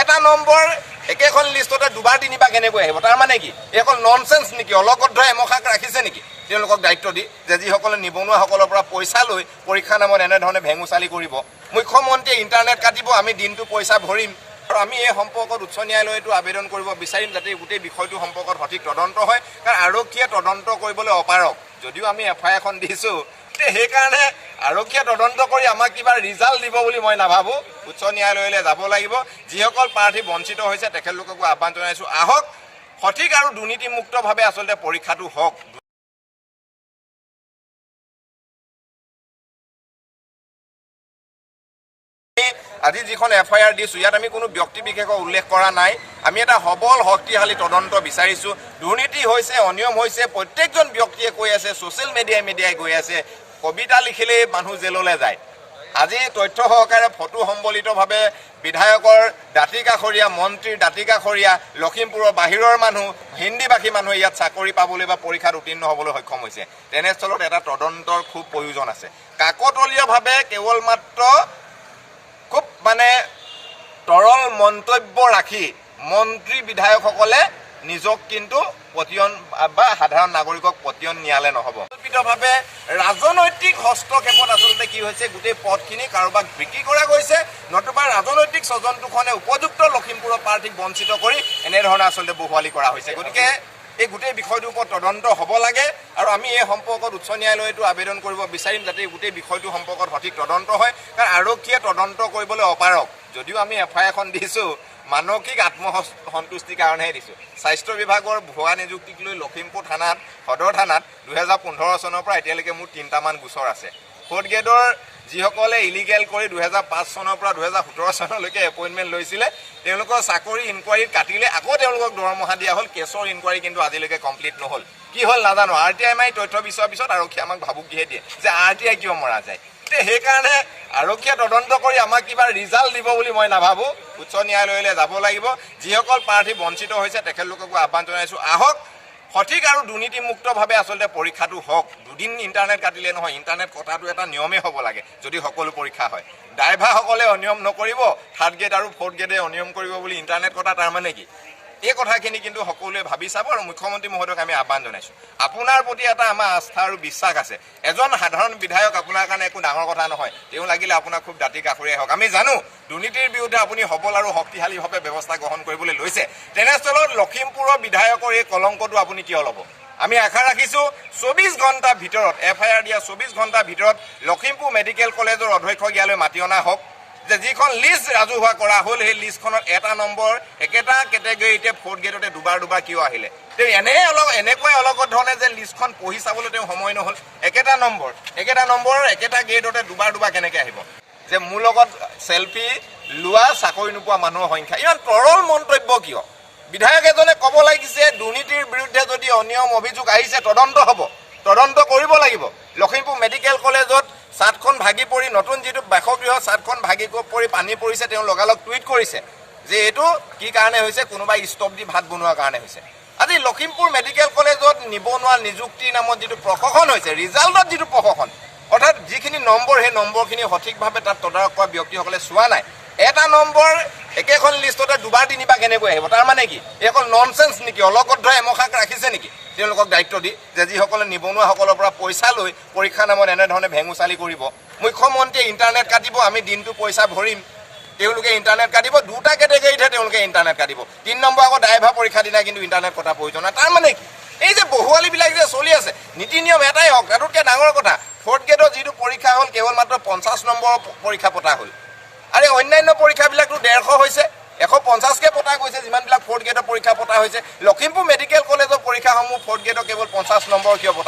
এটা নম্বৰ একেখন লিষ্টতে দুবাৰ তিনিবাৰ কেনেকৈ আহিব? তাৰ মানে কি এইসকল ননচেন্স নেকি? অলগদ্ধ এমখাক ৰাখিছে নেকি তেওঁলোকক দায়িত্ব দি, যে যিসকলে নিবনুৱাসকলৰ পৰা পইচা লৈ পৰীক্ষা নামত এনেধৰণে ভেঙুচালি কৰিব? মুখ্যমন্ত্ৰীয়ে ইণ্টাৰনেট কাটিব, আমি দিনটো পইচা ভৰিম। আৰু আমি এই সম্পৰ্কত উচ্চ ন্যায়ালয়তো আবেদন কৰিব বিচাৰিম, যাতে গোটেই বিষয়টো সম্পৰ্কত সঠিক তদন্ত হয়। কাৰণ আৰক্ষীয়ে তদন্ত কৰিবলৈ অপাৰক। যদিও আমি এফ আই আৰখন দিছোঁ, সেইকাৰণে আৰক্ষীয়ে তদন্ত কৰি আমাক কিবা ৰিজাল্ট দিব বুলি মই নাভাবোঁ। উচ্চ ন্যায়ালয়লৈ যাব লাগিব। যিসকল প্ৰাৰ্থী বঞ্চিত হৈছে তেখেতলোককো আহ্বান জনাইছোঁ, আহক, সঠিক আৰু দুৰ্নীতিমুক্তভাৱে আচলতে পৰীক্ষাটো হওক। আজি যিখন এফ I R দিছোঁ, ইয়াত আমি কোনো ব্যক্তি বিশেষক উল্লেখ কৰা নাই। আমি এটা সবল শক্তিশালী তদন্ত বিচাৰিছোঁ। দুৰ্নীতি হৈছে, অনিয়ম হৈছে, প্ৰত্যেকজন ব্যক্তিয়ে কৈ আছে, ছ'চিয়েল মিডিয়াই গৈ আছে, কবিতা লিখিলেই মানুহ জেললৈ যায়। আজি তথ্য সহকাৰে ফটো সম্বলিতভাৱে বিধায়কৰ দাঁতিকাষৰীয়া, মন্ত্ৰীৰ দাঁতিকাষৰীয়া, লখিমপুৰৰ বাহিৰৰ মানুহ, হিন্দীভাষী মানুহে ইয়াত চাকৰি পাবলৈ বা পৰীক্ষাত উত্তীৰ্ণ হ'বলৈ সক্ষম হৈছে। তেনেস্থলত এটা তদন্তৰ খুব প্ৰয়োজন আছে। কাকতলীয়ভাৱে কেৱল মাত্ৰ খুব মানে তৰল মন্তব্য ৰাখি মন্ত্ৰী বিধায়কসকলে নিজক কিন্তু পতিয়ন বা সাধাৰণ নাগৰিকক পতিয়ন নিয়ালে নহ'ব। কল্পিতভাৱে ৰাজনৈতিক হস্তক্ষেপত আচলতে কি হৈছে, গোটেই পদখিনি কাৰোবাক বিক্ৰী কৰা গৈছে, নতুবা ৰাজনৈতিক স্বজনটোখনে উপযুক্ত লখিমপুৰৰ প্ৰাৰ্থীক বঞ্চিত কৰি এনেধৰণে আচলতে বহুৱালি কৰা হৈছে। গতিকে এই গোটেই বিষয়টোৰ ওপৰত তদন্ত হ'ব লাগে। আৰু আমি এই সম্পৰ্কত উচ্চ ন্যায়ালয়তো আবেদন কৰিব বিচাৰিম, যাতে গোটেই বিষয়টো সম্পৰ্কত সঠিক তদন্ত হয়। কাৰণ আৰক্ষীয়ে তদন্ত কৰিবলৈ অপাৰক। যদিও আমি এফ আই আৰখন দিছোঁ, মানসিক আত্মসন্তুষ্টিৰ কাৰণেহে দিছোঁ। স্বাস্থ্য বিভাগৰ ভুৱা নিযুক্তিক লৈ লখিমপুৰ থানাত, সদৰ থানাত 2015 চনৰ পৰা এতিয়ালৈকে মোৰ 3টামান গোচৰ আছে। ফ'ৰ্থ গ্ৰেডৰ যিসকলে ইলিগেল কৰি 2005 চনৰ পৰা 2017 চনলৈকে এপইণ্টমেণ্ট লৈছিলে, তেওঁলোকৰ চাকৰি ইনকুৱাৰীত কাটিলে, আকৌ তেওঁলোকক দৰমহা দিয়া হ'ল। কেছৰ ইনকুৱাৰী কিন্তু আজিলৈকে কমপ্লিট নহ'ল। কি হ'ল নাজানো। আৰ টি I মাৰি তথ্য বিচৰাৰ পিছত আৰক্ষীয়ে আমাক ভাবুকিহে দিয়ে যে আৰ টি I কিয় মৰা যায়। সেইকাৰণে আৰক্ষীয়ে তদন্ত কৰি আমাক কিবা ৰিজাল্ট দিব বুলি মই নাভাবোঁ। উচ্চ ন্যায়ালয়লৈ যাব লাগিব। যিসকল প্ৰাৰ্থী বঞ্চিত হৈছে তেখেতলোককো আহ্বান জনাইছোঁ, আহক, সঠিক আৰু দুৰ্নীতিমুক্তভাৱে আচলতে পৰীক্ষাটো হওক। দুদিন ইণ্টাৰনেট কাটিলে নহয়, ইণ্টাৰনেট কটাটো এটা নিয়মেই হ'ব লাগে যদি সকলো পৰীক্ষা হয়। ড্ৰাইভাৰসকলে অনিয়ম নকৰিব, থাৰ্ড গ্ৰেড আৰু ফ'ৰ্থ গ্ৰেডে অনিয়ম কৰিব বুলি ইণ্টাৰনেট কটা তাৰ মানে কি? এই কথাখিনি কিন্তু সকলোৱে ভাবি চাব। আৰু মুখ্যমন্ত্ৰী মহোদয়ক আমি আহ্বান জনাইছোঁ, আপোনাৰ প্ৰতি এটা আমাৰ আস্থা আৰু বিশ্বাস আছে। এজন সাধাৰণ বিধায়ক আপোনাৰ কাৰণে একো ডাঙৰ কথা নহয়, তেওঁ লাগিলে আপোনাক খুব দাঁতি কাষৰীয়াই হওক। আমি জানো দুৰ্নীতিৰ বিৰুদ্ধে আপুনি সবল আৰু শক্তিশালীভাৱে ব্যৱস্থা গ্ৰহণ কৰিবলৈ লৈছে। তেনেস্থলত লখিমপুৰৰ বিধায়কৰ এই কলংকটো আপুনি কিয় ল'ব? আমি আশা ৰাখিছোঁ 24 ঘণ্টাৰ ভিতৰত, এফ I R দিয়া 24 ঘণ্টাৰ ভিতৰত লখিমপুৰ মেডিকেল কলেজৰ অধ্যক্ষক ইয়ালৈ মাতি অনা হওক, যে যিখন লিষ্ট ৰাজহুৱা কৰা হ'ল সেই লিষ্টখনত এটা নম্বৰ একেটা কেটেগৰীতে ফ'ৰ্থ গ্ৰেডতে দুবাৰ দুবাৰ কিয় আহিলে? তেওঁ এনেই অলপ এনেকুৱাই অলগত ধৰণে যে লিষ্টখন পঢ়ি চাবলৈ তেওঁ সময় নহ'ল। একেটা নম্বৰ একেটা গ্ৰেডতে দুবাৰ দুবাৰ কেনেকৈ আহিব? যে মোৰ লগত চেলফি লোৱা চাকৰি নোপোৱা মানুহৰ সংখ্যা, ইমান তৰল মন্তব্য কিয়? বিধায়ক এজনে ক'ব লাগিছে দুৰ্নীতিৰ বিৰুদ্ধে যদি অনিয়ম অভিযোগ আহিছে তদন্ত হ'ব, তদন্ত কৰিব লাগিব। লখিমপুৰ মেডিকেল কলেজত চাটখন ভাগি পৰি, নতুন যিটো বাসগৃহ চাটখন ভাগি পৰি পানী পৰিছে, তেওঁ লগালগ টুইট কৰিছে যে এইটো কি কাৰণে হৈছে, কোনোবাই ষ্টভ দি ভাত বনোৱাৰ কাৰণে হৈছে। আজি লখিমপুৰ মেডিকেল কলেজত নিবনুৱা নিযুক্তিৰ নামত যিটো প্ৰশাসন হৈছে, ৰিজাল্টত যিটো প্ৰশাসন, অৰ্থাৎ যিখিনি নম্বৰ, সেই নম্বৰখিনি সঠিকভাৱে তাত তদাৰক কৰা ব্যক্তিসকলে চোৱা নাই। এটা নম্বৰ একেখন লিষ্টতে দুবাৰ তিনিবাৰ কেনেকৈ আহিব? তাৰ মানে কি এইসকল ননচেন্স নেকি? অলগদ্ধ এমখাক ৰাখিছে নেকি তেওঁলোকক দায়িত্ব দি, যে যিসকলে নিবনুৱাসকলৰ পৰা পইচা লৈ পৰীক্ষা নামত এনেধৰণে ভেঙুচালি কৰিব? মুখ্যমন্ত্ৰীয়ে ইণ্টাৰনেট কাটিব, আমি দিনটো পইচা ভৰিম, তেওঁলোকে ইণ্টাৰনেট কাটিব। দুটা কেটেগৰীতহে তেওঁলোকে ইণ্টাৰনেট কাটিব। 3 নম্বৰ আকৌ ড্ৰাইভাৰ পৰীক্ষা দিনা কিন্তু ইণ্টাৰনেট কটাৰ প্ৰয়োজন নাই। তাৰ মানে কি? এই যে বহুৱালিবিলাক যে চলি আছে, নীতি নিয়ম এটাই হওক। তাতোতকৈ ডাঙৰ কথা, ফ'ৰ্থ গ্ৰেডৰ যিটো পৰীক্ষা হ'ল কেৱল মাত্ৰ 50 নম্বৰৰ পৰীক্ষা পতা হ'ল, আৰু অন্যান্য পৰীক্ষাবিলাকতো 150 হৈছে, 150কে পতা গৈছে যিমানবিলাক ফ'ৰ্থ গ্ৰেডৰ পৰীক্ষা পতা হৈছে। লখিমপুৰ মেডিকেল কলেজৰ পৰীক্ষাসমূহ ফ'ৰ্থ গ্ৰেডৰ কেৱল 50 নম্বৰ কিয় পতা